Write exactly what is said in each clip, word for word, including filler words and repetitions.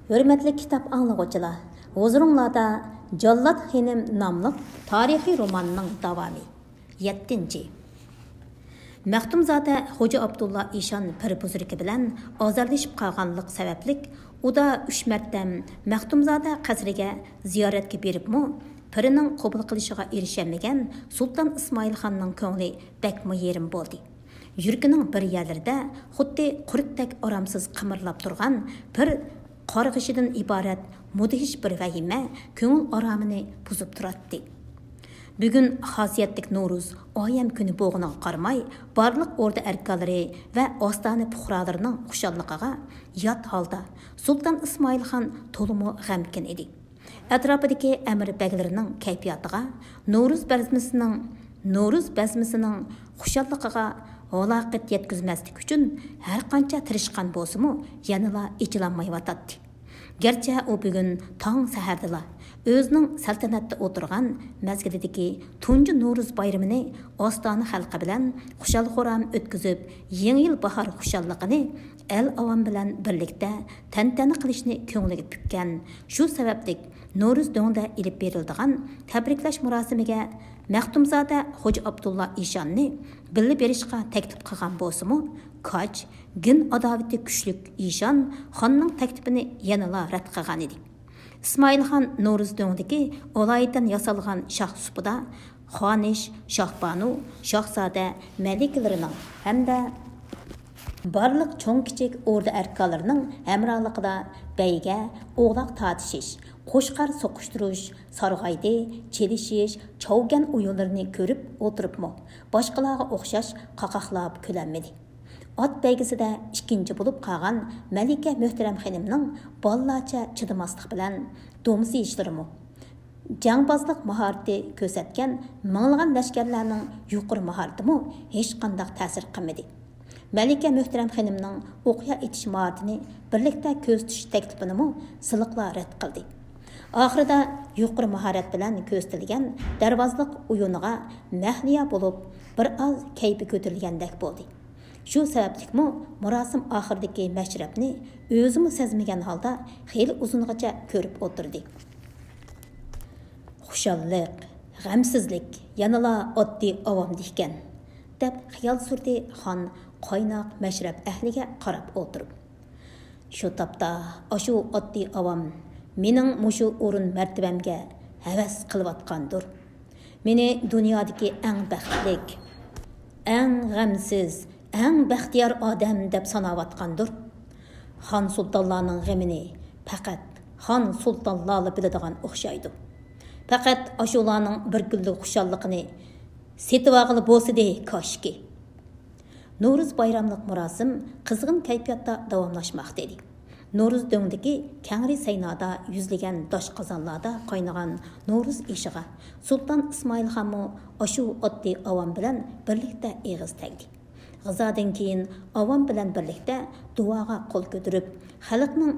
ھۆرمەتلىك كىتاب ئاڭلىغۇچىلار، ھۇزۇرۇڭلاردا جاللات خېنىم ناملىق تارىخىي روماننىڭ داۋامى. يەتتىنچى. مەختۇمزادە خوجا ئابدۇللا ئىشان پىر بۇزرىكى بىلەن ئازارلىشىپ قالغانلىق سەۋەبلىك، ئۇدا ئۈچ مەرتەم مەختۇمزادە قەسرىگە زىيارەتكە بېرىپمۇ، پىرىنىڭ قوبۇل قىلىشىغا ئېرىشەلمىگەن سۇلتان ئىسمائىلخاننىڭ كۆڭلى بەكمۇ يېرىم بولدى. يۈرىكىنىڭ بىر يەرلىرىدە خۇددى قۇرتتەك ئارامسىز قىمىرلاپ تۇرغان بىر قارغىشىدىن ئىبارەت مۇدھىش بىر ۋەھىمە كۆڭۈل ئارامىنى بۇزۇپ تۇراتتى. بۈگۈن خاسىيەتلىك نورۇز ئايەم كۈنى بولغىنىغا قارىماي، بارلىق ئوردا ئەركانلىرى ۋە ئاستانە پۇقرالىرىنىڭ خۇشاللىقىغا يات ھالدا، سۇلتان ئىسمائىلخان تولىمۇ غەمكىن ئىدى. ئەتراپىدىكى ئەمىر بەگلىرىنىڭ كەيپىياتىغا، نورۇز بەزمىسىنىڭ، نورۇز بەزمىسىنىڭ خۇشاللىقىغا ھالاقەت يەتكۈزمەسلىك ئۈچۈن ھەرقانچە تىرىشقان بولسىمۇ، يەنىلا ئېچىلالمايۋاتاتتى. گەرچە ئۇ بۈگۈن تاڭ سەھەردىلا ئۆزىنىڭ سەلتەنەتتە ئولتۇرغان مەزگىلىدىكى تۇنجى نورۇز بايرىمىنى ئاستانە خەلقى بىلەن خۇشال-خۇرام ئۆتكۈزۈپ، يېڭى يىل باھار خۇشاللىقىنى ئەل-ئاۋام بىلەن بىرلىكتە تەنتەنە قىلىشنى كۆڭلىگە پۈككەن. شۇ سەۋەبلىك نورۇز دۆڭدە ئېلىپ بېرىلىدىغان تەبرىكلەش مۇراسىمىگە مەختۇمزادە خوجا ئابدۇللا ئىشاننى بىللە بېرىشقا تەكلىپ قىلغان بولسىمۇ، كاج، گىن ئاداۋىتى كۈچلۈك ئىشان خاننىڭ تەكلىپىنى يەنىلا رەت قىلغانىدى. ئىسمائىلخان نورۇز دۆڭدىكى ئالايىتەن ياسالغان شاھ سۇپىدا خانىش، شاھبانۇ، شاھزادە مەلىكىلىرىنىڭ ھەمدە بارلىق چوڭ-كىچىك ئوردا ئەركانلىرىنىڭ ھەمراھلىقىدا بەيگە، ئوغلاق تارتىشىش، قوچقار سوقۇشتۇرۇش، سارغايدى، چېلىشىش، چاۋگەن ئويۇنلىرىنى كۆرۈپ ئولتۇرۇپمۇ، باشقىلارغا ئوخشاش قاقاقلاپ كۈلەلمىدى. ئات بەيگىسىدە ئىككىنچى بولۇپ قالغان مەلىكە مۆھتەرەم خېنىمنىڭ بالىلارچە چىدىماسلىق بىلەن دومسىيىشلىرىمۇ، جەڭبازلىق ماھارىتى كۆرسەتكەن مىڭلىغان لەشكەرلەرنىڭ يۇقىرى ماھارىتىمۇ ھېچقانداق تەسىر قىلمىدى. مەلىكە مۆھتەرەم خېنىمنىڭ ئوقيا ئېتىش ماھارىتىنى بىرلىكتە كۆرسىتىش تەكلىپىنىمۇ سىلىقلا رەت قىلدى. ئاخىرىدا يۇقىرى ماھارەت بىلەن كۆرسىتىلگەن دەرۋازىلىق ئويۇنىغا مەھلىيا بولۇپ، بىر ئاز كەيپى كۆتۈرۈلگەندەك بولدى. شۇ سەۋەبلىكمۇ مۇراسىم ئاخىرىدىكى مەشرەپنى ئۆزىمۇ سەزمىگەن ھالدا خېلى ئۇزۇنغىچە كۆرۈپ ئولتۇردى. خۇشاللىق، غەمسىزلىك يەنىلا ئاددىي ئاۋامدا ئىكەن، دەپ خىيال سۈردى خان قايناق مەشرەپ ئەھلىگە قاراپ ئولتۇرۇپ. شۇ تاپتا ئاشۇ ئاددىي ئاۋام مېنىڭ مۇشۇ ئورۇن مەرتىۋەمگە ھەۋەس قىلىۋاتقاندۇر. مېنى دۇنيادىكى ئەڭ بەختلىك، ئەڭ غەمسىز، ئەڭ بەختىيار ئادەم دەپ ساناۋاتقاندۇر. خان سۇلتانلارنىڭ غېمىنى پەقەت خان سۇلتانلارلا بىلىدىغان ئوخشايدۇ. پەقەت ئاشۇلارنىڭ بىر كۈنلۈك خۇشاللىقىنى سېتىۋالغىلى بولسىدى كاشكى. نورۇز بايراملىق مۇراسىم قىزغىن كەيپىياتتا داۋاملاشماقتا ئىدى. نورۇز دۆڭدىكى كەڭرى سەينادا يۈزلىگەن داش قازانلاردا قاينىغان نورۇز ئېشىغا سۇلتان ئىسمائىلخانمۇ ئاشۇ ئاددىي ئاۋام بىلەن بىرلىكتە ئېغىز تەگدى. غىزادىن كېيىن ئاۋام بىلەن بىرلىكتە دۇئاغا قول كۆتۈرۈپ، خەلقنىڭ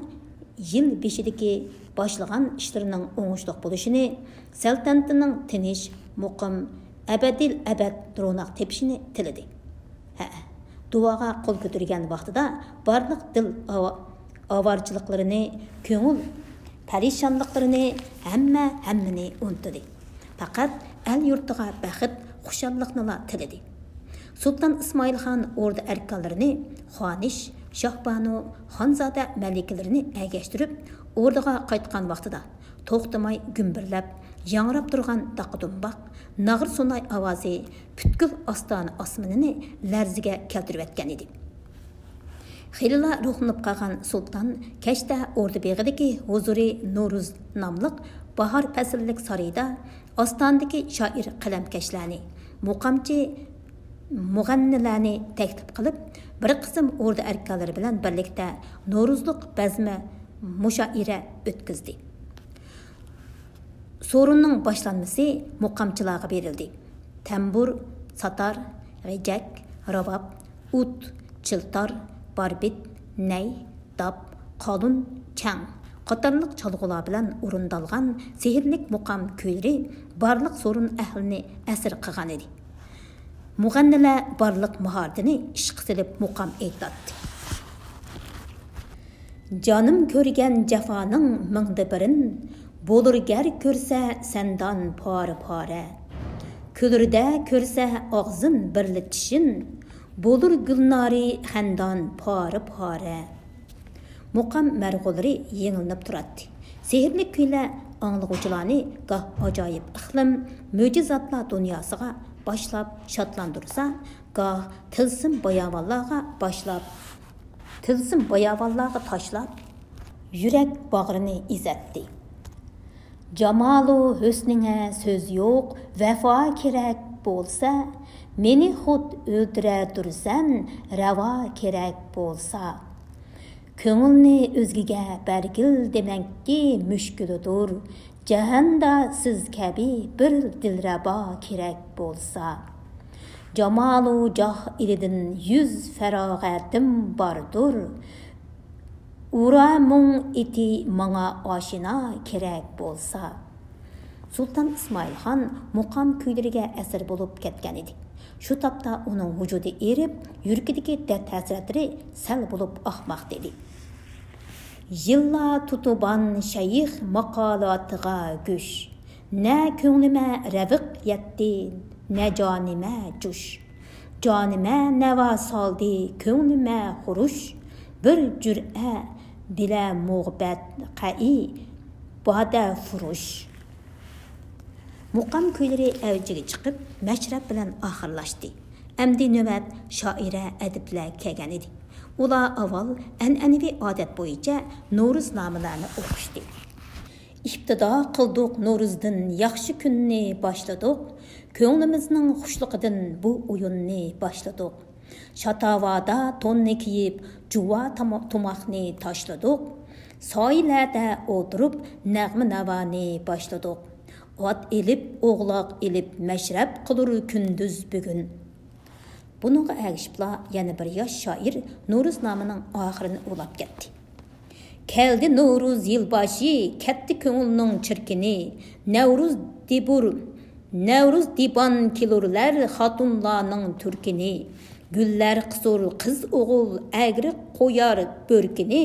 يىل بېشىدىكى باشلىغان ئىشلىرىنىڭ ئوڭۇشلۇق بولۇشىنى، سەلتەنىتىنىڭ تىنچ، مۇقىم، ئەبەدىل ئەبەد روناق تېپىشىنى تىلىدى. ھەئە، دۇئاغا قول كۆتۈرگەن ۋاقتىدا بارلىق دىل ئاۋا-، ئاۋارىچىلىقلىرىنى، كۆڭۈل پەرىشانلىقلىرىنى، ھەممە ھەممىنى ئۇنتۇدى. پەقەت ئەل-يۇرتىغا بەخت، خۇشاللىقنىلا تىلىدى. سۇلتان ئىسمائىلخان ئوردا ئەركانلىرىنى، خانىش، شاھبانۇ، خانزادە مەلىكىلىرىنى ئەگەشتۈرۈپ، ئوردىغا قايتقان ۋاقتىدا توختىماي گۈمبۈرلەپ ياڭراپ تۇرغان داقا-دۇمباق، ناغرا-سۇناي ئاۋازى پۈتكۈل ئاستانە ئاسمىنىنى لەرزىگە كەلتۈرۈۋەتكەن ئىدى. خېلىلا روھلىنىپ قالغان سۇلتان كەچتە ئوردا بېغىدىكى ھۇزۇرى نورۇز ناملىق باھار پەسىللىك سارىيىدا ئاستانىدىكى شائىر، قەلەمكەشلەرنى، مۇقامچى، مۇغەننىلەرنى تەكلىپ قىلىپ، بىر قىسىم ئوردا ئەركانلىرى بىلەن بىرلىكتە نورۇزلۇق بەزمە مۇشائىرە ئۆتكۈزدى. سورۇننىڭ باشلانمىسى مۇقامچىلارغا بېرىلدى. تەمبۇر، ساتار، غېجەك، راۋاب، ئۇت، چىلتار، باربىت، نەي، داپ، قالۇن، چەڭ قاتارلىق چالغۇلار بىلەن ئورۇندالغان سېھىرلىك مۇقام كۈيلىرى بارلىق سورۇن ئەھلىنى ئەسىر قىلغانىدى. مۇغەننىلەر بارلىق ماھارىتىنى ئىشقا سېلىپ مۇقام ئېيتاتتى. جانىم كۆرگەن جاپانىڭ مىڭدا بىرىن، بولۇر گەر كۆرسە سەندان پارە-پارە. كۈلۈردە كۆرسە ئاغزىن بىرلا چىشىن، بولۇر گۈلنارى خەندان پارە-پارە. مۇقام مەرغۇلىرى يېڭىلىنىپ تۇراتتى. سېھىرلىك كۈيلەر ئاڭلىغۇچىلارنى گاھ ئاجايىپ ئىقلىم، مۆجىزاتلار دۇنياسىغا باشلاپ شادلاندۇرسا، گاھ تىلسىم باياۋانلارغا باشلاپ، تىلسىم باياۋانلارغا تاشلاپ، يۈرەك باغرىنى ئېزەتتى. جامالۇ ھۆسنىڭە سۆز يوق، ۋەپا كېرەك بولسا، مېنى خۇد ئۆلتۈرەتۇرسەن، رەۋا كېرەك بولسا. كۆڭۈلنى ئۆزگىگە بەرگىل دېمەككى مۈشكۈلدۇر. جاھاندا سىز كەبى بىر دىلرەبا كېرەك بولسا. جامالۇ جاھ ئىلىدىن يۈز پاراغەتىم باردۇر. ئۇرا مۇڭ ئېتى ماڭا ئاشنا كېرەك بولسا. سۇلتان ئىسمائىلخان مۇقام كۈيلىرىگە ئەسىر بولۇپ كەتكەن ئىدى. شۇ تاپتا ئۇنىڭ ۋۇجۇدى ئېرىپ، يۈرىكىدىكى دەرد-ھەسرەتلىرى سەل بولۇپ ئاقماقتا ئىدى. يىللار تۇتۇبان شەيخ ماقالاتىغا گۆش، نە كۆڭلۈمە رەۋق يەتتى، نە جانىمە جۇش. جانىمە نەۋا سالدى، كۆڭلۈمە خۇرۇش، بىر جۈرئە بىلە مۇغبەت قەئى، بادە فۇرۇش. مۇقام كۈيلىرى ئەۋجىگە چىقىپ، مەشرەپ بىلەن ئاخىرلاشتى. ئەمدى نۆۋەت شائىرە، ئەدىبلەر كەلگەن ئىدى. ئۇلار ئاۋۋال ئەنئەنىۋى ئادەت بويىچە نورۇزنامىلەرنى ئوقۇشتى. ئىپتىدا قىلدۇق نورۇزدىن ياخشى كۈننى باشلىدۇق، كۆڭلىمىزنىڭ خۇشلۇقىدىن بۇ ئويۇننى باشلىدۇق. شاتاۋادا توننى كىيىپ، جۇۋا تاما-، تۇماقنى تاشلىدۇق. سايىلەردە ئولتۇرۇپ، نەغمە-ناۋانى باشلىدۇق. ئات ئېلىپ، ئوغلاق ئېلىپ، مەشرەپ قىلۇر كۈندۈز بۈگۈن. بۇنىڭغا ئەگىشىپلا يەنە بىر ياش شائىر نورۇزنامىنىڭ ئاخىرىنى ئۇلاپ كەتتى. كەلدى نورۇز يىلباشى، كەتتى كۆڭۈلنىڭ چىركىنى. نەۋرۇز دىبۇر، نەۋرۇز دىبان كېلۇرلەر خاتۇنلارنىڭ تۈركىنى. گۈللەر قىسۇر قىز ئوغۇل، ئەگرى قويار بۆركىنى.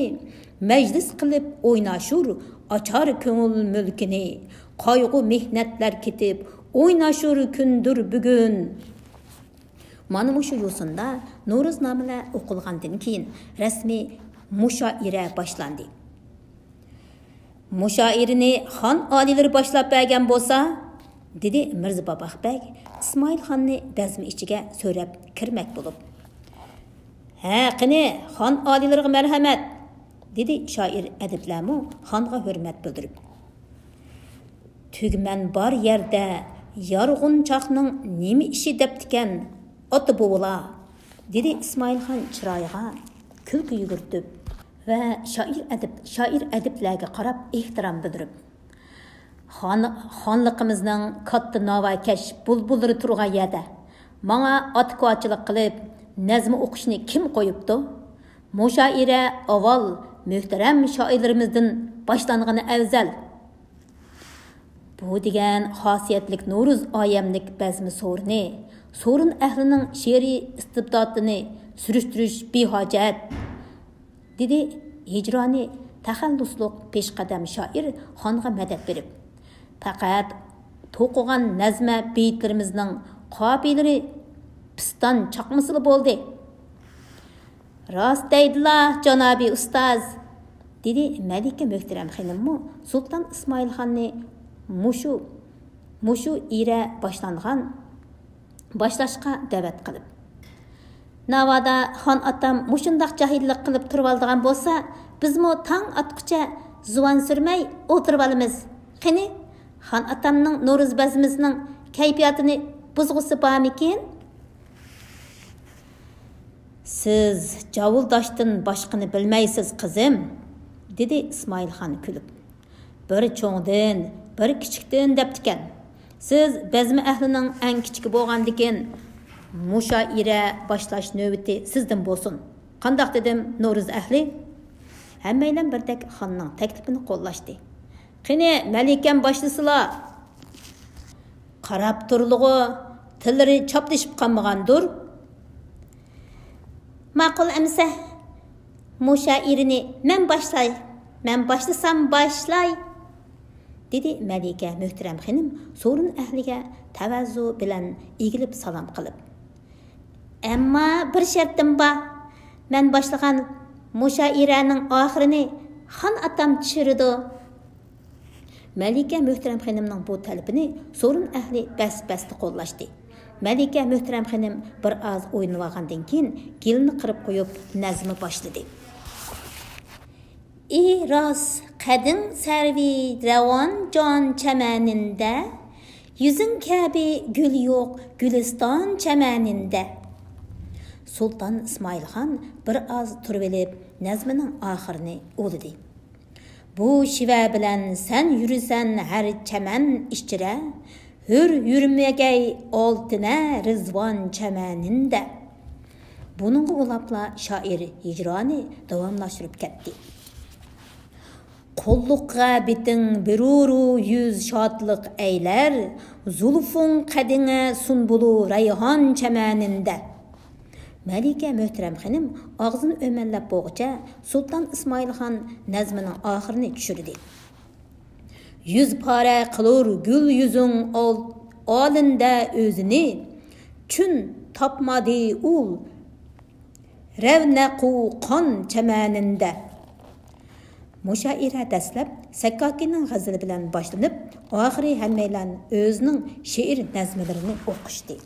مەجلىس قىلىپ ئويناشۇر، ئاچار كۆڭۈل مۈلكىنى. قايغۇ مېھنەتلەر كېتىپ، ئويناشۇر كۈندۇر بۈگۈن. مانا مۇشۇ يوسۇندا نورۇزنامىلەر ئوقۇلغاندىن كېيىن، رەسمىي مۇشائىرە باشلاندى. مۇشائىرىنى خان ئالىيلىرى باشلاپ بەرگەن بولسا، دېدى مىرزا باباق بەگ ئىسمائىل خاننى بەزمە ئىچىگە سۆرەپ كىرمەك بولۇپ. ھە، قېنى، خان ئالىيلىرىغا مەرھەمەت، دېدى شائىر ئەدىبلەرمۇ خانغا ھۆرمەت بىلدۈرۈپ. تۈگمەن بار يەردە يارغۇنچاقنىڭ نېمە ئىشى دەپتىكەن ئاتا بوۋىلار، دېدى ئىسمائىل خان چىرايىغا كۈلكە يۈگۈرتۈپ ۋە شائىر ئەدىب، شائىر ئەدىبلەرگە قاراپ ئېھتىرام بىلدۈرۈپ. خان-، خانلىقىمىزنىڭ كاتتا ناۋاكەش بۇلبۇللىرى تۇرغان يەردە ماڭا ئاتىكارچىلىق قىلىپ نەزمە ئوقۇشنى كىم قويۇپتۇ؟ مۇشائىرە ئاۋۋال مۆھتەرەم شائىرلىرىمىزدىن باشلانغىنى ئەۋزەل. بۇ دېگەن خاسىيەتلىك نورۇز ئايەملىك بەزمە سورۇنى، سورۇن ئەھلىنىڭ شېئىرىي ئىستىبداتىنى سۈرۈشتۈرۈش بىھاجەت، دېدى ھىجرانى تەخەللۇسلۇق پېشقەدەم شائىر خانغا مەدەت بېرىپ. پەقەت توقۇغان نەزمە بېيىتلىرىمىزنىڭ قاپىيىلىرى پىستان چاقمىسىلا بولدى. راست دەيدىلا، جانابىي ئۇستاز، دېدى مەلىكە مۆھتەرەم خېنىممۇ سۇلتان ئىسمائىل خاننى مۇشۇ، مۇشۇ ئىرە باشلانغان، باشلاشقا دەۋەت قىلىپ. ناۋادا خان ئاتام مۇشۇنداق جاھىللىق قىلىپ تۇرۇۋالىدىغان بولسا، بىزمۇ تاڭ ئاتقۇچە زۇۋان سۈرمەي ئولتۇرۇۋالىمىز. قېنى، خان ئاتامنىڭ نورۇز بەزمىسىنىڭ كەيپىياتىنى بۇزغۇسى بارمىكىن؟ سىز جاۋۇلداشتىن باشقىنى بىلمەيسىز، قىزىم، دېدى ئىسمائىل خان كۈلۈپ. بىر چوڭدىن، بىر كىچىكتىن دەپتىكەن. سىز بەزمە ئەھلىنىڭ ئەڭ كىچىكى بولغاندىكىن، مۇشائىرە باشلاش نۆۋىتى سىزدىن بولسۇن. قانداق دېدىم، نورۇز ئەھلى؟ ھەممەيلەن بىردەك خاننىڭ تەكلىپىنى قوللاشتى. قېنى، مەلىكەم باشلىسىلا! قاراپ تۇرلىغۇ، تىللىرى چاپلىشىپ قالمىغاندۇر؟ ماقۇل ئەمىسە، مۇشائىرىنى مەن باشلاي، مەن باشلىسام باشلاي، دېدى مەلىكە مۆھتەرەم خېنىم سورۇن ئەھلىگە تەۋەزۇ بىلەن ئېگىلىپ سالام قىلىپ. ئەمما بىر شەرتىم بار، مەن باشلىغان مۇشائىرەنىڭ ئاخىرىنى خان ئاتام چۈشۈرىدۇ. مەلىكە مۆھتەرەم خېنىمنىڭ بۇ تەلىپىنى سورۇن ئەھلى بەس-بەستە قوللاشتى. مەلىكە مۆھتەرەم خېنىم بىر ئاز ئويلىنىۋالغاندىن كېيىن، گېلىنى قىرىپ قويۇپ، نەزمە باشلىدى. ئى راست، قەدىڭ سەرۋى رەۋان جان چەمەنىندە، يۈزۈڭ كەبى گۈل يوق گۈلىستان چەمەنىندە. سۇلتان ئىسمائىلخان بىر ئاز تۇرۇۋېلىپ، نەزمىنىڭ ئاخىرىنى ئوۋلىدى. بۇ شىۋە بىلەن سەن يۈرىسەن ھەر چەمەن ئىچرە، ھۆر يۈرمىگەي ئالتىنە رىزۋان چەمەنىندە. بۇنىڭغا ئۇلاپلا شائىر ھىجرانى داۋاملاشتۇرۇپ كەتتى. قوللۇققا بېتىڭ بىرۇرۇ يۈز شادلىق ئەيلەر، زۇلفۇڭ قەدىڭە سۇنبۇلۇ رەيھان چەمەنىندە. مەلىكە مۆھتەرەم خېنىم ئاغزىنى ئۆمەللەپ بولغۇچە سۇلتان ئىسمائىلخان نەزمىنىڭ ئاخىرىنى چۈشۈردى. يۈز پارە قىلۇر گۈل يۈزۈڭ ئال-، ئالىندە ئۆزىنى، چۈن تاپمادى ئۇل رەۋنەقۇ قان چەمەنىندە. مۇشائىرە دەسلەپ سەككاكىنىڭ غەزىلى بىلەن باشلىنىپ، ئاخىرى ھەممەيلەن ئۆزىنىڭ شېئىر نەزمىلىرىنى ئوقۇشتى.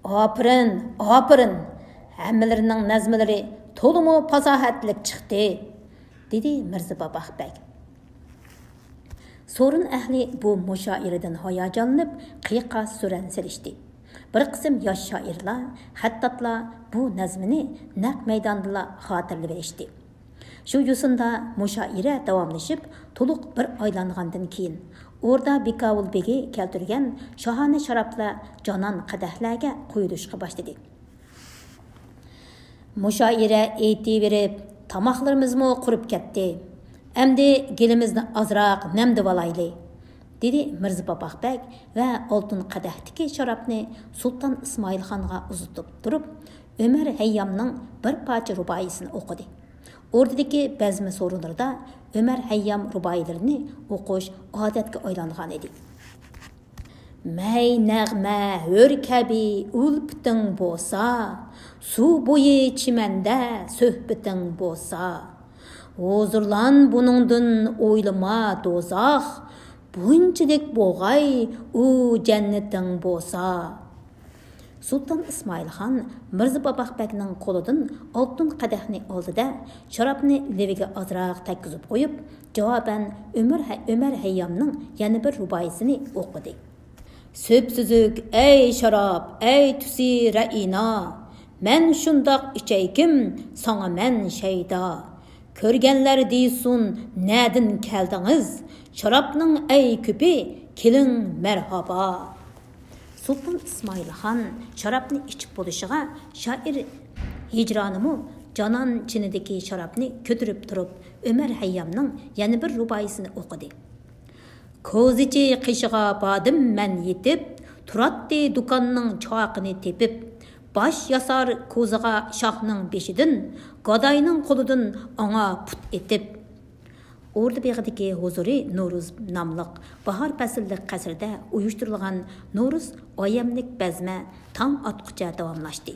ئاپىرىن، ئاپىرىن! ھەممىلىرىنىڭ نەزمىلىرى تولىمۇ پاساھەتلىك چىقتى، دېدى مىرزا باباق بەگ. سورۇن ئەھلى بۇ مۇشائىرىدىن ھاياجانلىنىپ، قىيقاس-سۈرەن سېلىشتى. بىر قىسىم ياش شائىرلار، خەتتاتلار بۇ نەزمىنى نەق مەيداندىلا خاتىرىلىۋېلىشتى. شۇ يوسۇندا مۇشائىرە داۋاملىشىپ، تولۇق بىر ئايلانغاندىن كېيىن، ئوردا بىكاۋۇل بېگى كەلتۈرگەن شاھانە شارابلار جانان قەدەھلەرگە قۇيۇلۇشقا باشلىدى. مۇشائىرە ئېيتىۋېرىپ، تاماقلىرىمىزمۇ قۇرۇپ كەتتى. ئەمدى گېلىمىزنى ئازراق نەمدىۋالايلى، دېدى مىرزا باباق بەگ ۋە ئالتۇن قەدەھتىكى شارابنى سۇلتان ئىسمائىلخانغا ئۇزىتىپ تۇرۇپ، ئۆمەر ھەييامنىڭ بىر پارچە رۇبائىيسىنى ئوقۇدى. ئوردىدىكى بەزمە سورۇنلىرىدا ئۆمەر ھەييام رۇبائىيلىرىنى ئوقۇش ئادەتكە ئايلانغانىدى. مەي نەغمە ھۆر كەبى ئۈلپىتىڭ بولسا، سۇ بويى چىمەندە سۆھبىتىڭ بولسا، ھۇزۇرلان بۇنىڭدىن ئويلىما دوزاخ، بۇنچىلىك بولغاي ئۇ جەننىتىڭ بولسا. سۇلتان ئىسمائىلخان مىرزا باباق بەگنىڭ قولىدىن ئالتۇن قەدەھنى ئالدى-دە، شارابنى لېۋىگە ئازراق تەگكۈزۈپ قويۇپ، جاۋابەن ئۆمەر ھە-، ئۆمەر ھەييامنىڭ يەنە بىر رۇبائىيسىنى ئوقۇدى. سۈپسۈزۈك، ئەي شاراب، ئەي تۈسى رەئىنا، مەن شۇنداق ئىچەيكىم، ساڭا مەن شەيدا. كۆرگەنلەر دېسۇن، نەدىن كەلدىڭىز؟ شارابنىڭ ئەي كۆپى، كېلىڭ مەرھابا. سۇلتان ئىسمائىلخان شارابنى ئىچىپ بولۇشىغا، شائىر ھىجرانىمۇ جانان چىنىدىكى شارابنى كۆتۈرۈپ تۇرۇپ، ئۆمەر ھەييامنىڭ يەنە بىر رۇبائىيسىنى ئوقۇدى. كوزىچى قېشىغا باردىم مەن يېتىپ، تۇراتتى دۇكاننىڭ چاقىنى تېپىپ. باش ياسار كوزىغا شاھنىڭ بېشىدىن، گاداينىڭ قولىدىن ئاڭا پۇت ئېتىپ. ئوردا بېغىدىكى ھۇزۇرى نورۇز ناملىق باھار پەسىللىك قەسىردە ئۇيۇشتۇرۇلغان نورۇز ئايەملىك بەزمە تاڭ ئاتقۇچە داۋاملاشتى.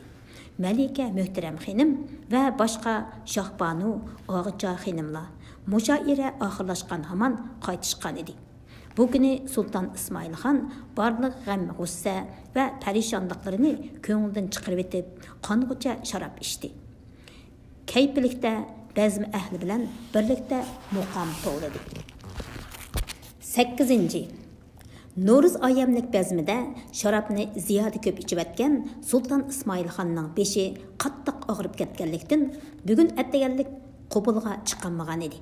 مەلىكە مۆھتەرەم خېنىم ۋە باشقا شاھبانۇ، ئاغىچا خېنىملار مۇشائىرە ئاخىرلاشقان ھامان قايتىشقان ئىدى. بۇ كۈنى سۇلتان ئىسمائىلخان بارلىق غەم-غۇسسە ۋە پەرىشانلىقلىرىنى كۆڭلىدىن چىقىرىۋېتىپ، قانغۇچە شاراب ئىچتى. كەيپىلىكتە بەزمە ئەھلى بىلەن بىرلىكتە مۇقام توۋلىدى. سەككىزىنچى. نورۇز ئايەملىك بەزمىدە شارابنى زىيادە كۆپ ئىچىۋەتكەن سۇلتان ئىسمائىلخاننىڭ بېشى قاتتىق ئاغرىپ كەتكەنلىكتىن، بۈگۈن ئەتىگەنلىك قوبۇلغا چىقالمىغان ئىدى.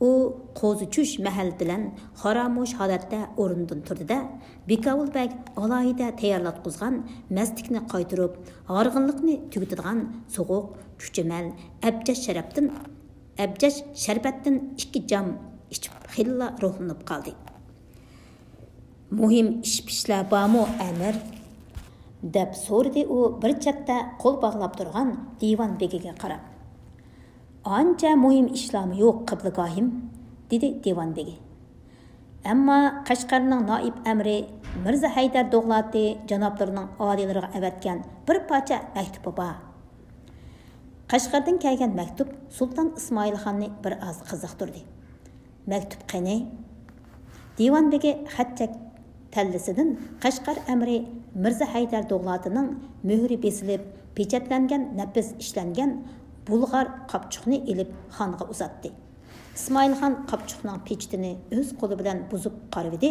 ئۇ قوزا چۈش مەھەل بىلەن خارامۇش ھالەتتە ئورنىدىن تۇردى-دە، بىكاۋۇل بەگ ئالاھىدە تەييارلاتقۇزغان مەستلىكنى قايتۇرۇپ، ھارغىنلىقنى تۈگىتىدىغان سوغۇق، چۈچۈمەل، ئەبجەش شەرەپتىن، ئەبجەش شەربەتتىن ئىككى جام ئىچىپ، خېلىلا روھلىنىپ قالدى. مۇھىم ئىش-پىشلەر بارمۇ، ئەمىر؟ دەپ سورىدى ئۇ بىر چەتتە قول باغلاپ تۇرغان دىۋان بېگىگە قاراپ. ئانچە مۇھىم ئىشلارمۇ يوق، قىبلىگاھىم، دېدى دىۋان بېگى. ئەمما قەشقەرنىڭ نائىب ئەمىرى مىرزا ھەيدەر دوغلاتى جانابلىرىنىڭ ئالىيلىرىغا ئەۋەتكەن بىر پارچە مەكتۇپى بار. قەشقەردىن كەلگەن مەكتۇپ سۇلتان ئىسمائىل خاننى بىر ئاز قىزىقتۇردى. مەكتۇپ قېنى؟ دىۋان بېگى خەت چەك تەللىسىدىن قەشقەر ئەمىرى مىرزا ھەيدەر دوغلاتىنىڭ مۆھۈرى بېسىلىپ، پېچەتلەنگەن نەپىس ئىشلەنگەن بۇلغار قاپچۇقنى ئېلىپ خانغا ئۇزاتتى. ئىسمائىل خان قاپچۇقنىڭ پېچىتىنى ئۆز قولى بىلەن بۇزۇپ قارىۋىدى،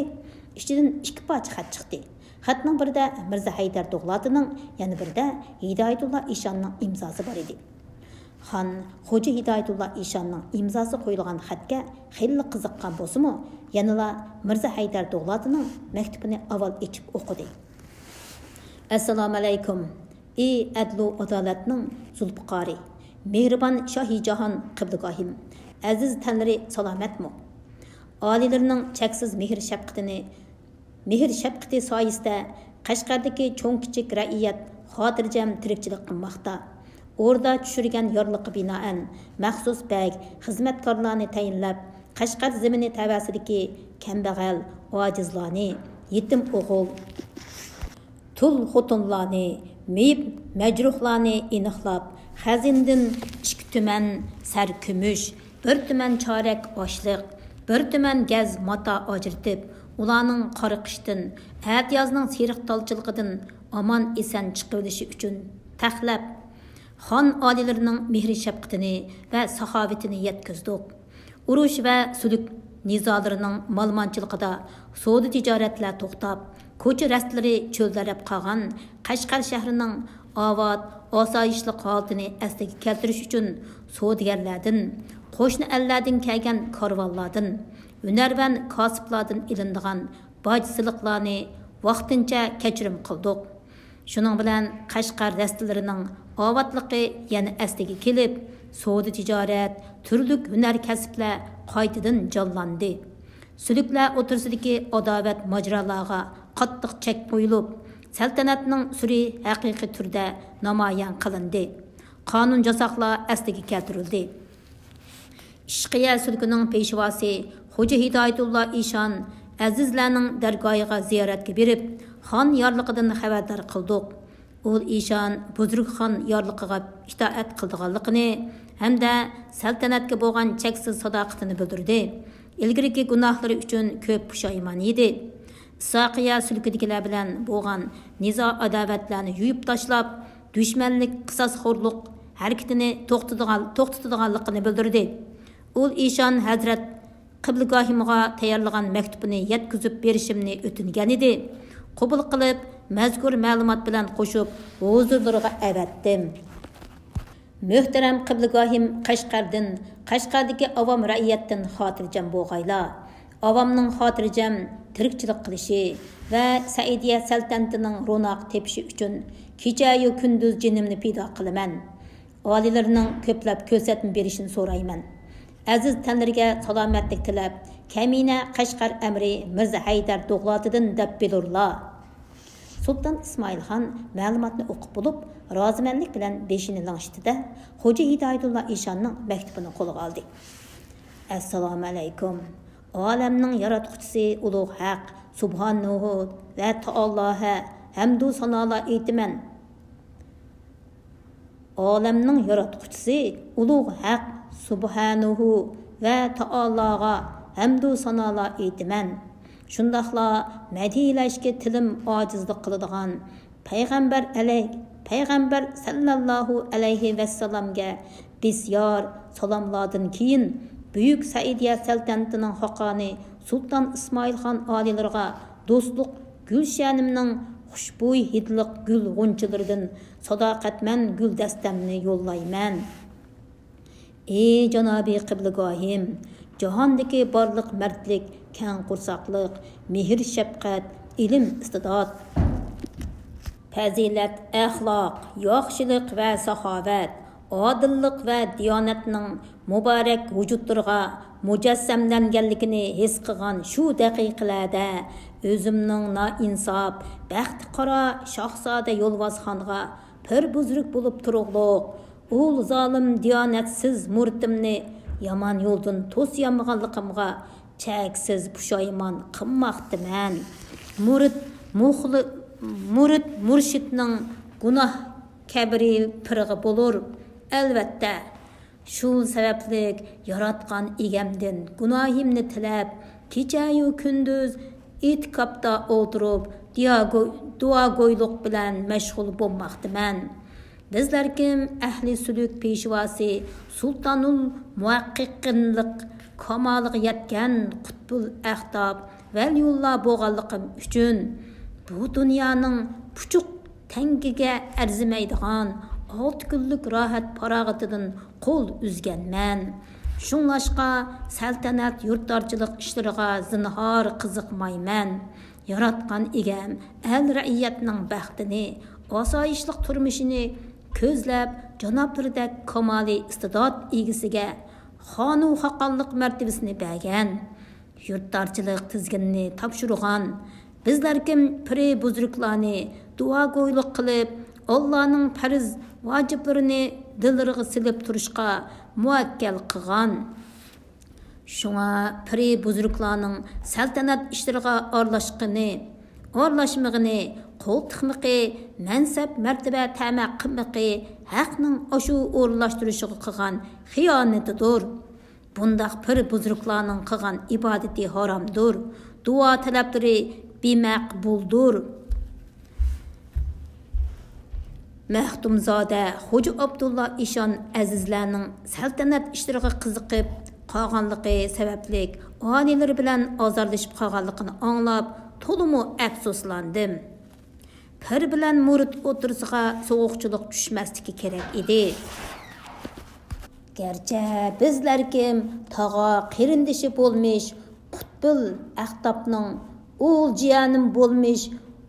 ئىچىدىن ئىككى پارچە خەت چىقتى. خەتنىڭ بىرىدە مىرزا ھەيدەر دوغلاتىنىڭ، يەنە بىرىدە ھىدايەتۇللا ئىشاننىڭ ئىمزاسى بار ئىدى. خان خوجا ھىدايەتۇللا ئىشاننىڭ ئىمزاسى قويۇلغان خەتكە خېلىلا قىزىققان بولسىمۇ، يەنىلا مىرزا ھەيدەر دوغلاتىنىڭ مەكتۇپىنى ئاۋۋال ئېچىپ ئوقۇدى. ئەسسالامۇئەلەيكۇم، ئى ئەدلۇ ئادالەتنىڭ زۇلپىقارى، مېھرىبان شاھى جاھان قىبلىگاھىم، ئەزىز تەنلىرى سالامەتمۇ؟ ئالىيلىرىنىڭ چەكسىز مېھىر شەپقىتىنى مېھىر شەپقىتى سايىسىدە قەشقەردىكى چوڭ كىچىك رەئىيەت خاتىرجەم تىرىكچىلىك قىلماقتا. ئوردا چۈشۈرگەن يارلىققا بىنائەن، مەخسۇس بەگ خىزمەتكارلارنى تەيىنلەپ، قەشقەر زېمىنى تەۋەسىدىكى كەمبەغەل، ئاجىزلارنى، يېتىم ئوغۇل، تۇل خوتۇنلارنى، مېيىپ مەجرۇھلارنى ئېنىقلاپ، خەزىنىدىن ئىككى تۈمەن سەر كۈمۈش، بىر تۈمەن چارەك ئاشلىق، بىر تۈمەن گەز ماتا ئاجرىتىپ، ئۇلارنىڭ قارىقىشتىن، ئەتىيازنىڭ سېرىقتالچىلىقىدىن ئامان-ئېسەن چىقىۋېلىشى ئۈچۈن تەخلەپ، خان ئالىيلىرىنىڭ مېھرى-شەپقىتىنى ۋە ساخاۋىتىنى يەتكۈزدۇق. ئۇرۇش ۋە سۈلۈك نىزالىرىنىڭ مالىمانچىلىقىدا سودا-تىجارەتلەر توختاپ، كوچا رەستىلىرى چۆلدەرەپ قالغان قەشقەر شەھىرىنىڭ ئاۋات، ئاسايىشلىق ھالىتىنى ئەسلىگە كەلتۈرۈش ئۈچۈن سودىگەرلەردىن، قوشنا ئەللەردىن كەلگەن كارۋانلاردىن، ھۈنەرۋەن كاسىپلاردىن ئېلىنىدىغان باج-سېلىقلارنى ۋاقتىنچە كەچۈرۈم قىلدۇق. شۇنىڭ بىلەن قەشقەر رەستىلىرىنىڭ ئاۋاتلىقى يەنە ئەسلىگە كېلىپ، سودا-تىجارەت، تۈرلۈك ھۈنەر-كەسىپلەر قايتىدىن جانلاندى. سۈلۈكلەر ئوتتۇرىسىدىكى ئاداۋەت ماجىرالارغا قاتتىق چەك قويۇلۇپ، سەلتەنەتنىڭ سۈرى ھەقىقىي تۈردە نامايان قىلىندى. قانۇن-جاساقلار ئەسلىگە كەلتۈرۈلدى. ئىشقىيە سۈلكىنىڭ پېشۋاسى خوجا ھىدايەتۇللا ئىشان ئەزىزلەرنىڭ دەرگاھىغا زىيارەتكە بېرىپ، خان يارلىقىدىن خەۋەردار قىلدۇق. ئۇل ئىشان بۇزرۇك خان يارلىقىغا ئىتائەت قىلىدىغانلىقىنى ھەمدە سەلتەنەتكە بولغان چەكسىز ساداقىتىنى بىلدۈردى. ئىلگىرىكى گۇناھلىرى ئۈچۈن كۆپ پۇشايمان يېدى. ئىسھاقىيە سۈلكىدىكىلەر بىلەن بولغان نىزا-ئاداۋەتلەرنى يۇيۇپ تاشلاپ، دۈشمەنلىك، قىساسخورلۇق ھەرىكىتىنى توختىتىدىغان، توختىتىدىغانلىقىنى بىلدۈردى. ئۇل ئىشان ھەزرەت قىبلىگاھىمغا تەييارلىغان مەكتۇپىنى يەتكۈزۈپ بېرىشىمنى ئۆتۈنگەنىدى. قوبۇل قىلىپ، مەزكۇر مەلۇمات بىلەن قوشۇپ ھۇزۇرلىرىغا ئەۋەتتىم. مۆھتەرەم قىبلىگاھىم قەشقەردىن، قەشقەردىكى ئاۋام رەئىيەتتىن خاتىرجەم بولغايلا. ئاۋامنىڭ خاتىرجەم تىرىكچىلىك قىلىشى ۋە سەئىدىيە سەلتەنىتىنىڭ روناق تېپىشى ئۈچۈن كېچەيۇ كۈندۈز جېنىمنى پىدا قىلىمەن. ئالىيلىرىنىڭ كۆپلەپ كۆرسەتمە بېرىشىنى سورايمەن. ئەزىز تەنلىرىگە سالامەتلىك تىلەپ، كەمىنە قەشقەر ئەمىرى مىرزا ھەيدەر دوغلاتىدىن دەپ بىلۇرلا. سۇلتان ئىسمائىل خان مەلۇماتنى ئوقۇپ بولۇپ، رازىمەنلىك بىلەن بېشىنى لىڭشىتتى-دە، خوجا ھىدايەتۇللا ئىشاننىڭ مەكتۇبىنى قولىغا ئالدى. ئەسسالامۇئەلەيكۇم. ئالەمنىڭ ياراتقۇچىسى ئۇلۇغ ھەق سۇبھانەھۇ ۋە تائالاغا ھەمدۇ سانالار ئېيتىمەن. ئالەمنىڭ ياراتقۇچىسى ئۇلۇغ ھەق سۇبھانەھۇ ۋە تائالاغا ھەمدۇ سانالار ئېيتىمەن. شۇنداقلا مەدھىيلەشكە تىلىم ئاجىزلىق قىلىدىغان پەيغەمبەر ئەلەي-، پەيغەمبەر سەللەللاھۇ ئەلەيھى ۋەسسالامگە بىسيار سالاملاردىن كېيىن، بۈيۈك سەئىدىيە سەلتەنىتىنىڭ خاقانى سۇلتان ئىسمائىل خان ئالىيلىرىغا دوستلۇق گۈلشەنىمنىڭ خۇشبۇي ھىدلىق گۈل غۇنچىلىرىدىن ساداقەتمەن گۈلدەستەمنى يوللايمەن. ئى جانابىي قىبلىگاھىم، جاھاندىكى بارلىق مەردلىك، كەڭ قورساقلىق، مېھىر-شەپقەت، ئىلىم-ئىستىدات، پەزىلەت-ئەخلاق، ياخشىلىق ۋە ساخاۋەت، ئادىللىق ۋە دىيانەتنىڭ مۇبارەك ۋۇجۇدلىرىغا مۇجەسسەملەنگەنلىكىنى ھېس قىلغان شۇ دەقىقىلەردە ئۆزۈمنىڭ نائىنساپ، بەختى قارا شاھزادە يولۋاسخانغا پىر بۇزرۇك بولۇپ تۇرۇقلۇق ئۇل زالىم دىيانەتسىز مۇرىتىمنى يامان يولدىن توسىيالمىغانلىقىمغا چەكسىز پۇشايمان قىلماقتىمەن. مۇرىت مۇخلى-، مۇرىت مۇرشىدنىڭ گۇناھ كەبىرى پىرغا بولۇر. ئەلۋەتتە، شۇ سەۋەبلىك ياراتقان ئىگەمدىن گۇناھىمنى تىلەپ، كېچەيۇ كۈندۈز ئېتىكاپتا ئولتۇرۇپ، دىياگو-، دۇئاگويلۇق بىلەن مەشغۇل بولماقتىمەن. بىزلەركىم ئەھلى سۈلۈك پېشۋاسى سۇلتانۇل مۇھەققىقىنلىق كامالىغا يەتكەن قۇتبۇل ئەختاب ۋەلىيۇللا بولغانلىقىم ئۈچۈن، بۇ دۇنيانىڭ پۇچۇق تەڭگىگە ئەرزىمەيدىغان ئالتە كۈنلۈك راھەت پاراغىتىدىن قول ئۈزگەنمەن. شۇڭلاشقا، سەلتەنەت يۇرتدارچىلىق ئىشلىرىغا زىنھار قىزىقمايمەن. ياراتقان ئىگەم ئەل رەئىيەتنىڭ بەختىنى، ئاسايىشلىق تۇرمۇشىنى كۆزلەپ، جانابلىرىدەك كامالىي ئىستىدات ئىگىسىگە خانۇ خاقانلىق مەرتىۋىسىنى بەرگەن، يۇرتدارچىلىق تىزگىنىنى تاپشۇرغان. بىزلەركىم پىرى بۇزرۇكلارنى دۇئاگويلۇق قىلىپ، ئاللانىڭ پەرز ۋاجىپلىرىنى دىللىرىغا سېلىپ تۇرۇشقا مۇۋەككەل قىلغان. شۇڭا پىرى بۇزرۇكلارنىڭ سەلتەنەت ئىشلىرىغا ئارىلاشقىنى، ئارىلاشمىغىنى، قول تىقمىقى، مەنسەپ مەرتىۋە تەمە قىلمىقى ھەقنىڭ ئاشۇ ئورۇنلاشتۇرۇشىغا قىلغان خىيانىتىدۇر. بۇنداق پىر بۇزرۇكلارنىڭ قىلغان ئىبادىتى ھارامدۇر، دۇئا تەلەپلىرى بىمەقبۇلدۇر. مەختۇمزادە خوجا ئابدۇللا ئىشان ئەزىزلەرنىڭ سەلتەنەت ئىشلىرىغا قىزىقىپ قالغانلىقى سەۋەبلىك ئالىيلىرى بىلەن ئازارلىشىپ قالغانلىقىنى ئاڭلاپ، تولىمۇ ئەپسۇسلاندىم. پىر بىلەن مۇرىت ئوتتۇرىسىغا سوغۇقچىلىق چۈشمەسلىكى كېرەك ئىدى. گەرچە بىزلەركىم تاغا قېرىندىشى بولمىش قۇتبۇل ئەختابنىڭ ئۇل جىيەنىم بولمىش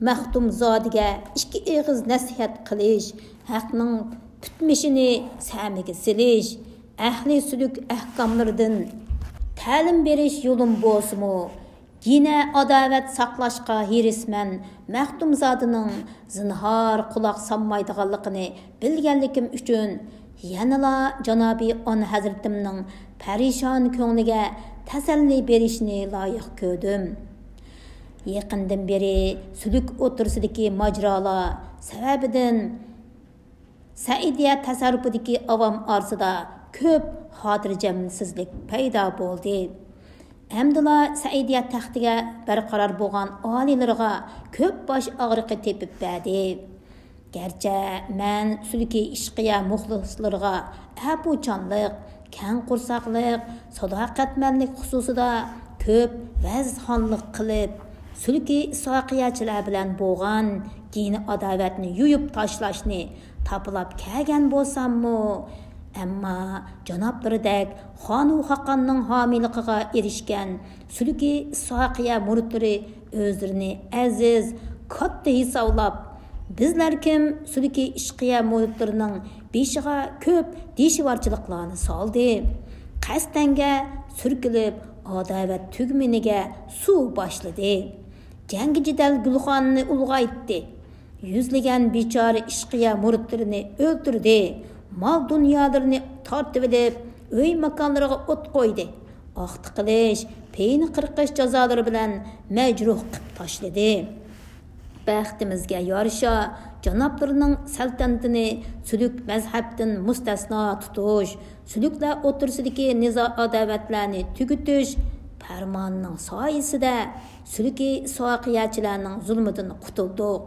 مەختۇمزادىگە ئىككى ئېغىز نەسىھەت قىلىش، ھەقنىڭ پۈتمىشىنى سەمىگە سېلىش، ئەھلى سۈلۈك ئەھكاملىرىدىن تەلىم بېرىش يولۇم بولسىمۇ، گىنە ئاداۋەت ساقلاشقا ھېرىسمەن مەختۇمزادىنىڭ زىنھار قۇلاق سالمايدىغانلىقىنى بىلگەنلىكىم ئۈچۈن، يەنىلا جانابىي ئانا ھەزرىتىمنىڭ پەرىشان كۆڭلىگە تەسەللى بېرىشنى لايىق كۆردۈم. يېقىندىن بېرى سۈلۈك ئوتتۇرىسىدىكى ماجىرالار سەۋەبىدىن سەئىدىيە تەسەررۇپىدىكى ئاۋام ئارىسىدا كۆپ خاتىرجەمسىزلىك پەيدا بولدى. ئەمدىلا سەئىدىيە تەختىگە بەرقارار بولغان ئالىيلىرىغا كۆپ باش ئاغرىقى تېپىپ بەردى. گەرچە مەن سۈلكى ئىشقىيە مۇخلىسلىرىغا ئەپۇچانلىق، كەڭ قورساقلىق، ساداقەتمەنلىك خۇسۇسىدا كۆپ ۋەزخانلىق قىلىپ، سۈلكى ئىسھاقىيەچىلەر بىلەن بولغان گىنە ئاداۋەتنى يۇيۇپ تاشلاشنى تاپىلاپ كەلگەن بولساممۇ، ئەمما جانابلىرىدەك خانۇ خاقاننىڭ ھامىيلىقىغا ئېرىشكەن سۈلكى ئىسھاقىيە مۇرىتلىرى ئۆزلىرىنى ئەزىز، كاتتا ھېسابلاپ، بىزلەركىم سۈلكى ئىشقىيە مۇرىتلىرىنىڭ بېشىغا كۆپ دىشۋارچىلىقلارنى سالدى. قەستەنگە سۈركىلىپ، ئاداۋەت تۈگمىنىگە سۇ باشلىدى. جەڭگى جېدەل گۈلخانىنى ئۇلغايتتى. يۈزلىگەن بىچارە ئىشقىيە مۇرىتلىرىنى ئۆلتۈردى. مال دۇنيالىرىنى تارتىۋېلىپ، ئۆي ماكانلىرىغا ئوت قويدى. ئاختا قىلىش، پېيىنى قىرقىش جازالىرى بىلەن مەجرۇھ قىپ تاشلىدى. بەختىمىزگە يارىشا، جانابلىرىنىڭ سەلتەنىتىنى سۈلۈك مەزھەپتىن مۇستەسنا تۇتۇش، سۈلۈكلەر ئوتتۇرىسىدىكى نىزا-ئاداۋەتلەرنى تۈگىتىش پەرمانىنىڭ سايىسىدە سۈلۈكى ئىسھاقىيەچىلەرنىڭ زۇلمىدىن قۇتۇلدۇق.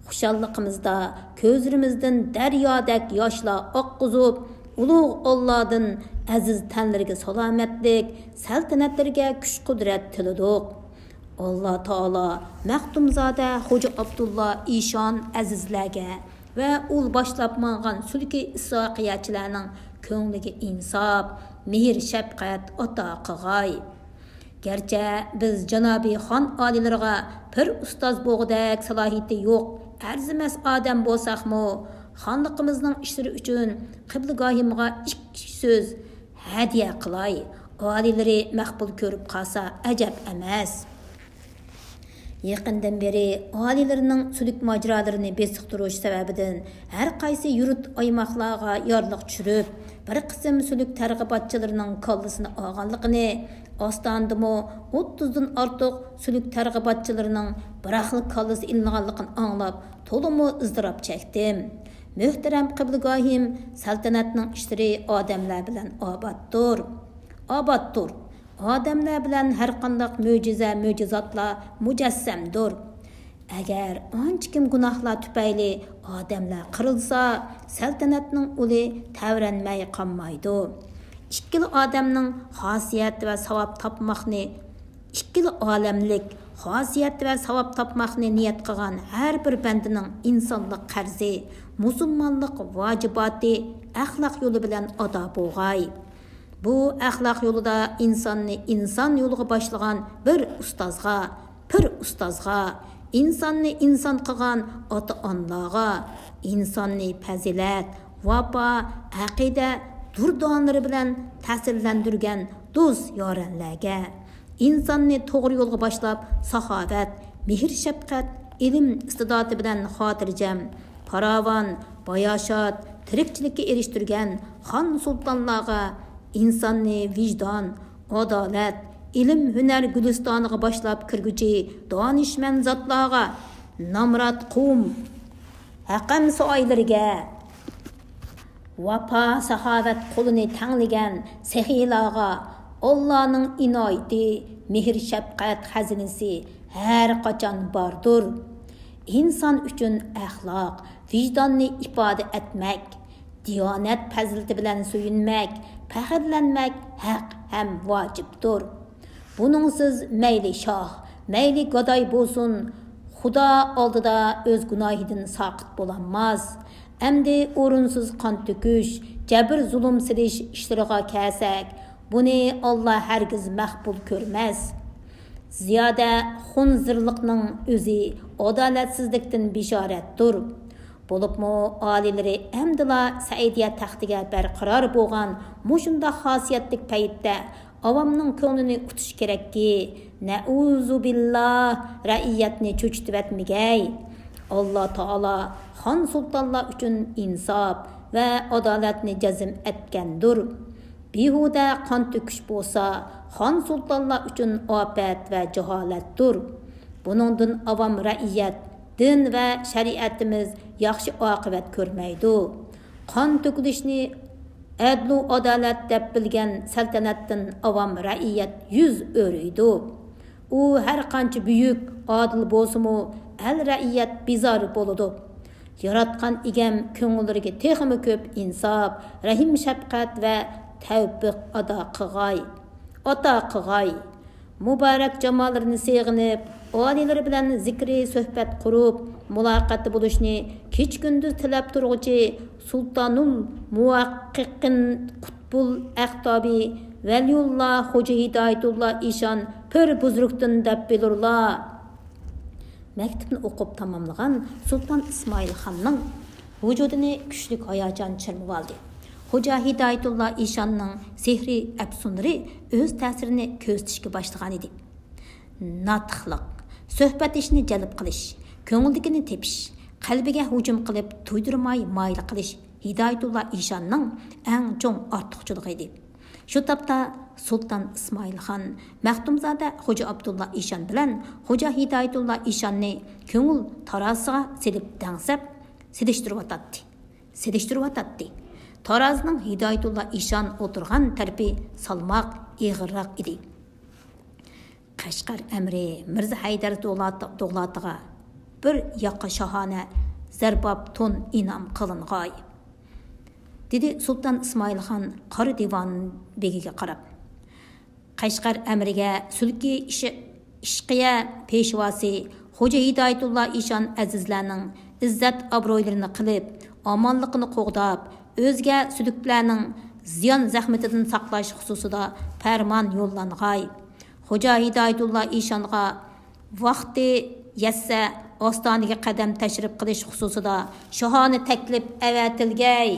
خۇشاللىقىمىزدا كۆزلىرىمىزدىن دەريادەك ياشلار ئاققۇزۇپ، ئۇلۇغ ئاللادىن ئەزىز تەنلىرىگە سالامەتلىك، سەلتەنەتلىرىگە كۈچ-قۇدرەت تىلىدۇق. ئاللا تائالا مەختۇمزادە خوجا ئابدۇللا ئىشان ئەزىزلەرگە ۋە ئۇل باشلاپ ماڭغان سۈلكى ئىسھاقىيەچىلەرنىڭ كۆڭلىگە ئىنساپ، مېھىر-شەپقەت ئاتا قىلغاي. گەرچە بىز جانابىي خان ئالىيلىرىغا پىر ئۇستاز بولغۇدەك سالاھىيىتى يوق، ئەرزىمەس ئادەم بولساقمۇ، خانلىقىمىزنىڭ ئىشلىرى ئۈچۈن قىبلىگاھىمغا ئىككى سۆز ھەدىيە قىلاي. ئالىيلىرى مەقبۇل كۆرۈپ قالسا ئەجەب ئەمەس. يېقىندىن بېرى ئاھالىلىرىنىڭ سۈلۈك ماجىرالىرىنى بېسىقتۇرۇش سەۋەبىدىن، ھەر قايسى يۇرت، ئايماقلارغا يارلىق چۈشۈرۈپ، بىر قىسىم سۈلۈك تەرغىباتچىلىرىنىڭ كاللىسىنى ئالغانلىقىنى، ئاستانىدىمۇ ئوتتۇزدىن ئارتۇق سۈلۈك تەرغىباتچىلىرىنىڭ بىراقلا كاللىسى ئېلىنغانلىقىنى ئاڭلاپ، تولىمۇ ئىزدىراپ چەكتىم. مۆھتەرەم قىبلىگاھىم، سەلتەنەتنىڭ ئىشلىرى ئادەملەر بىلەن ئاباتتۇر. ئاباتتۇر. ئادەملەر بىلەن ھەرقانداق مۆجىزە، مۆجىزاتلار مۇجەسسەمدۇر. ئەگەر ئانچىكىم گۇناھلار تۈپەيلى ئادەملەر قىرىلسا، سەلتەنەتنىڭ ئۇلى تەۋرەنمەي قالمايدۇ. ئىككىلا ئادەمنىڭ خاسىيەت ۋە ساۋاب تاپماقنى، ئىككىلا ئالەملىك خاسىيەت ۋە ساۋاب تاپماقنى نىيەت قىلغان ھەر بىر بەندىنىڭ ئىنسانلىق قەرزى، مۇسۇلمانلىق ۋاجىباتى ئەخلاق يولى بىلەن ئادا بولغاي. بۇ ئەخلاق يولىدا ئىنساننى ئىنسان يولىغا باشلىغان بىر ئۇستازغا، پىر ئۇستازغا، ئىنساننى ئىنسان قىلغان ئاتا-ئانىلارغا، ئىنساننى پەزىلەت، ۋاپا، ئەقىدە دۇردانىلىرى بىلەن تەسىرلەندۈرگەن دوست-يارەنلەرگە، ئىنساننى توغرا يولغا باشلاپ، ساخاۋەت، مېھىر-شەپقەت، ئىلىم ئىستىداتى بىلەن خاتىرجەم، پاراۋان، باياشات، تىرىكچىلىككە ئېرىشتۈرگەن خان-سۇلتانلارغا، ئىنساننى ۋىجدان، ئادالەت، ئىلىم-ھۈنەر گۈلىستانىغا باشلاپ كىرگۈچى دانىشمەن زاتلارغا، نامرات قۇم، ھەقەم سوئايلىرىگە، ۋاپا-ساخاۋەت قولىنى تەڭلىگەن سېخىيلارغا، ئاللانىڭ ئىنايىتى، مېھىر-شەپقەت خەزىنىسى ھەر قاچان باردۇر. ئىنسان ئۈچۈن ئەخلاق، ۋىجداننى ئىپادە ئەتمەك، دىيانەت پەزىلىتى بىلەن سۆيۈنمەك، پەخىرلەنمەك ھەق ھەم ۋاجىپتۇر. بۇنىڭسىز مەيلى شاھ، مەيلى گاداي بولسۇن، خۇدا ئالدىدا ئۆز گۇناھىدىن ساقىت بولالماس. ئەمدى ئورۇنسىز قان تۆكۈش، جەبىر-زۇلۇم سېلىش ئىشلىرىغا كەلسەك، بۇنى ئاللا ھەرگىز مەقبۇل كۆرمەس. زىيادە خۇنزىرلىقنىڭ ئۆزى ئادالەتسىزلىكتىن بېشارەتتۇر. بولۇپمۇ ئالىيلىرى ئەمدىلا سەئىدىيە تەختىگە بەرقارار بولغان مۇشۇنداق خاسىيەتلىك پەيتتە ئاۋامنىڭ كۆڭلىنى ئۇتۇش كېرەككى، نەئۇزۇبىللا، رەئىيەتنى چۆچۈتۈۋەتمىگەي. ئاللا تائالا خان-سۇلتانلار ئۈچۈن ئىنساپ ۋە ئادالەتنى جەزم ئەتكەندۇر. بىھۇدە قان تۆكۈش بولسا، خان-سۇلتانلار ئۈچۈن ئاپەت ۋە جاھالەتتۇر. بۇنىڭدىن ئاۋام، رەئىيەت، دىن ۋە شەرىئىتىمىز ياخشى ئاقىۋەت كۆرمەيدۇ. قان تۆكۈلۈشنى ئەدلۇ ئادالەت دەپ بىلگەن سەلتەنەتتىن ئاۋام، رەئىيەت يۈز ئۆرۈيدۇ. ئۇ ھەر قانچە بۈيۈك، ئادىل بولسىمۇ، ئەل-رەئىيەت بىزار بولىدۇ. ياراتقان ئىگەم كۆڭۈللىرىگە تېخىمۇ كۆپ ئىنساپ، رەھىم-شەپقەت ۋە تەۋپىق ئاتا قىغاي، ئاتا قىغاي. مۇبارەك جامالىرىنى سېغىنىپ، ئالىيلىرى بىلەن زىكرى سۆھبەت قۇرۇپ، مۇلاقاتتا بولۇشنى كېچە-كۈندۈز تىلەپ تۇرغۇچى سۇلتانۇل مۇھەققىقىن قۇتبۇل ئەقتابى ۋەلىيۇللا خوجا ھىدايەتۇللا ئىشان پىر بۇزرۇكتىن دەپ بىلۇرلا. مەكتىپنى ئوقۇپ تاماملىغان سۇلتان ئىسمائىل خاننىڭ ۋۇجۇدىنى كۈچلۈك ھاياجان چىرمىۋالدى. خوجا ھىدايەتۇللا ئىشاننىڭ سېھرىي ئەپسۇنىلىرى ئۆز تەسىرىنى كۆرسىتىشكە باشلىغانىدى. ناتىقلىق، سۆھبەتدىشىنى جەلپ قىلىش، كۆڭلىدىكىنى تېپىش، قەلبىگە ھۇجۇم قىلىپ تۇيدۇرماي مايىل قىلىش ھىدايەتۇللا ئىشاننىڭ ئەڭ چوڭ ئارتۇقچىلىقى ئىدى. شۇ تاپتا سۇلتان ئىسمائىل خان مەختۇمزادە خوجا ئابدۇللا ئىشان بىلەن خوجا ھىدايەتۇللا ئىشاننى كۆڭۈل تارازىسىغا سېلىپ دەڭسەپ سېلىشتۇرۇۋاتاتتى. سېلىشتۇرۇۋاتاتتى. تارازىنىڭ ھىدايەتۇللا ئىشان ئولتۇرغان تەرىپى سالماق ئېغىرراق ئىدى. قەشقەر ئەمىرى مىرزا ھەيدەر دوغلات-، دوغلاتىغا بىر ياقا شاھانە زەرباپ تون ئىنئام قىلىنغاي، دېدى سۇلتان ئىسمائىل خان قارا دىۋان بېگىگە قاراپ. قەشقەر ئەمىرىگە سۈلكى ئىش-، ئىشقىيە پېشۋاسى خوجا ھىدايەتۇللا ئىشان ئەزىزلەرنىڭ ئىززەت-ئابرۇيلىرىنى قىلىپ، ئامانلىقىنى قوغداپ، ئۆزگە سۈلۈكلەرنىڭ زىيان-زەخمىتىدىن ساقلاش خۇسۇسىدا پەرمان يوللانغاي. خوجا ھىدايەتۇللا ئىشانغا ۋاقتى يەتسە، ئاستانىگە قەدەم تەشرىپ قىلىش خۇسۇسىدا شاھانە تەكلىپ ئەۋەتىلگەي.